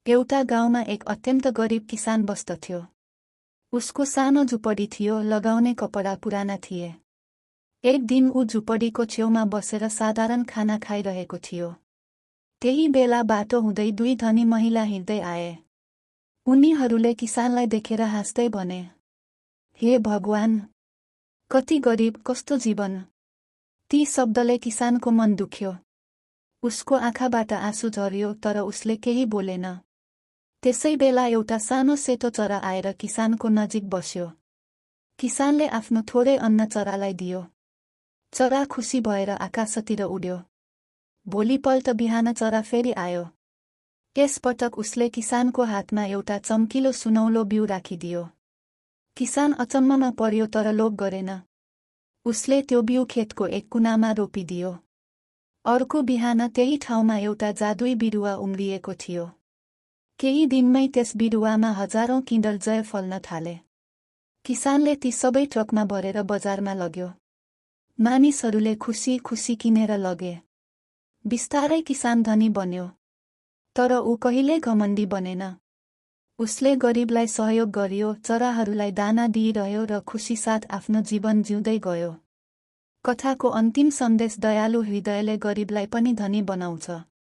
एउटा गाउँमा एक अत्यन्त गरिब किसान बस्दथ्यो। उसको सानो झुपडी थियो, लगाउने कपडा पुराना थिए। एक दिन ऊ झुपडीको छेउमा बसेर साधारण खाना खाइरहेको थियो। त्यही बेला बाटो हुँदै दुई धनी महिला हिँड्दै आए। उनीहरूले किसानलाई देखेर हाँस्दै भने, हे भगवान, कति गरिब, कस्तो जीवन। ती शब्दले किसानको मन दुख्यो। उसको आँखाबाट आँसु झर्यो, तर उसले केही बोलेन। त्यसै बेला एउटा सानो सेतो चरा आएर किसानको नजिक बस्यो। किसानले आफ्नो थोरै अन्न चरालाई दियो। चरा खुसी भएर आकाशतिर उड्यो। भोलिपल्ट बिहान चरा फेरि आयो। यसपटक उसले किसानको हातमा एउटा चम्किलो सुनौलो बिउ राखिदियो। किसान अचम्ममा पर्यो तर लोभ गरेन। उसले त्यो बिउ खेतको एक कुनामा रोपिदियो। अर्को बिहान त्यही ठाउँमा एउटा जादुई बिरुवा उम्रिएको थियो। केही दिनमै त्यस बिरुवामा हजारौं किन्डल जय फल्न थाले। किसानले ती सबै ट्रकमा भरेर बजारमा लग्यो। मानिसहरूले खुसी खुसी किनेर लगे। बिस्तारै किसान धनी बन्यो। तर ऊ कहिल्यै घमण्डी बनेन। उसले गरिबलाई सहयोग गर्यो, चराहरूलाई दाना दिइरह्यो र खुसी साथ आफ्नो जीवन जिउँदै गयो। कथाको अन्तिम सन्देश: दयालु हृदयले गरिबलाई पनि धनी बनाउँछ।